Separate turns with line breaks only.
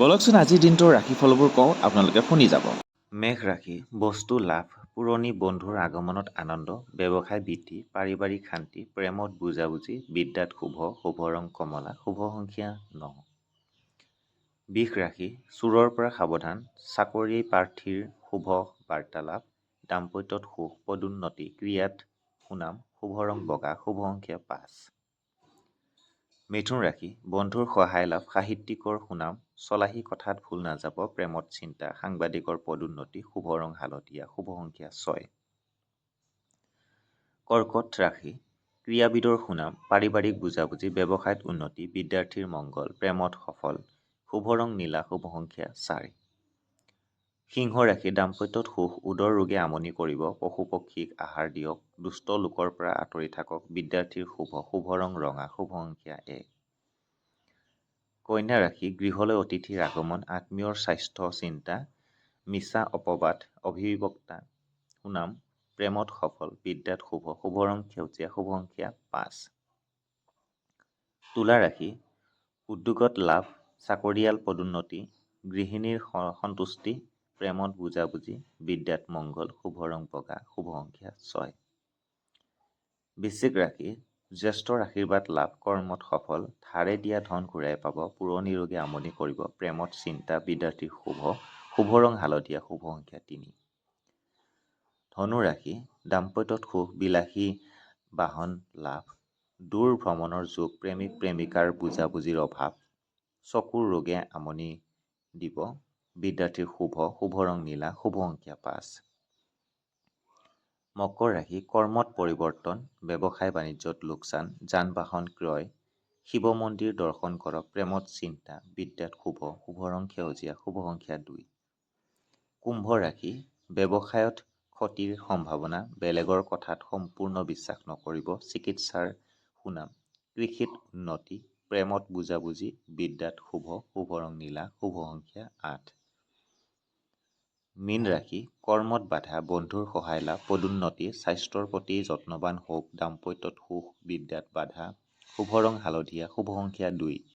ব'লকচোন, আজিৰ দিনটোৰ ৰাশিফলবোৰ কওঁ, আপোনালোকে শুনি যাব।
মেষ ৰাশি, বস্তু লাভ, পুৰণি বন্ধুৰ আগমনত আনন্দ, ব্যৱসায় বৃদ্ধি, পাৰিবাৰিক শান্তি, প্ৰেমত বুজাবুজি, বিদ্যাত শুভ, শুভ ৰং কমলা, শুভ সংখ্যা 9। বৃষ ৰাশি, চোৰৰ পৰা সাৱধান, চাকৰি প্ৰাৰ্থীৰ শুভ বাৰ্তালাপ, দাম্পত্যত সুখ, পদোন্নতি, ক্ৰীড়াত সুনাম, শুভ ৰং বগা, শুভ সংখ্যা 5। মিথুন ৰাশি, বন্ধুৰ সহায় লাভ, সাহিত্যিকৰ সুনাম, চলাহী কথাত ভুল নাযাব, প্ৰেমত চিন্তা, সাংবাদিকৰ পদোন্নতি, শুভ ৰং হালধীয়া, শুভ সংখ্যা 6। কৰ্কট ৰাশি, ক্ৰীড়াবিদৰ সুনাম, পাৰিবাৰিক বুজাবুজি, ব্যৱসায়ত উন্নতি, বিদ্যাৰ্থীৰ মংগল, প্ৰেমত সফল, শুভ ৰং নীলা, শুভ সংখ্যা 4। সিংহ ৰাশি, দাম্পত্যত সুখ, উদৰ ৰোগে আমনি কৰিব, পশু পক্ষীক আহাৰ দিয়ক, দুষ্ট লোকৰ পৰা আঁতৰি থাকক, বিদ্যাৰ্থীৰ শুভ, শুভ ৰং ৰঙা, শুভ সংখ্যা 1। কন্যা ৰাশি, গৃহলৈ অতিথিৰ আগমন, আত্মীয়ৰ স্বাস্থ্য চিন্তা, মিছা অপবাদ, অধিবক্তা সুনাম, প্ৰেমত সফল, বিদ্যাত শুভ, শুভ ৰং সেউজীয়া, শুভ সংখ্যা 5। তুলা ৰাশি, উদ্যোগত লাভ, চাকৰিয়াল পদোন্নতি, গৃহিণীৰ সন্তুষ্টি, প্ৰেমত বুজাবুজি, বিদ্যাত মংগল, শুভ ৰং বগা, শুভ সংখ্যা 6। বৃশ্চিক ৰাশি, জ্যেষ্ঠৰ আশীৰ্বাদ লাভ, কৰ্মত সফল, ধাৰে দিয়া ধন ঘূৰাই পাব, পুৰণি ৰোগে আমনি কৰিব, প্ৰেমত চিন্তা, বিদ্যাৰ্থীৰ শুভ, শুভ ৰং হালধীয়া, শুভ সংখ্যা 3। ধনু ৰাশি, দাম্পত্যত সুখ, বিলাসী বাহন লাভ, দূৰ ভ্ৰমণৰ যোগ, প্ৰেমিক প্ৰেমিকাৰ বুজাবুজিৰ অভাৱ, চকুৰ ৰোগে আমনি দিব, বিদ্যাৰ্থীৰ শুভ, শুভ ৰং নীলা, শুভ সংখ্যা 5। মকৰ ৰাশি, কৰ্মত পৰিৱৰ্তন, ব্যৱসায় বাণিজ্যত লোকচান, যান বাহন ক্ৰয়, শিৱ মন্দিৰ দৰ্শন কৰক, প্ৰেমত চিন্তা, বিদ্যাত শুভ, শুভ ৰং সেউজীয়া, শুভ সংখ্যা 2। কুম্ভ ৰাশি, ব্যৱসায়ত ক্ষতিৰ সম্ভাৱনা, বেলেগৰ কথাত সম্পূৰ্ণ বিশ্বাস নকৰিব, চিকিৎসাৰ সুনাম, কৃষিত উন্নতি, প্ৰেমত বুজাবুজি, বিদ্যাত শুভ, শুভ ৰং নীলা, শুভ সংখ্যা 8। মীন ৰাশি, কৰ্মত বাধা, বন্ধুৰ সহায় লাভ, পদোন্নতি, স্বাস্থ্যৰ প্ৰতি যত্নবান হওক, দাম্পত্যত সুখ, বিদ্যাত বাধা, শুভ ৰং হালধীয়া, শুভ সংখ্যা 2।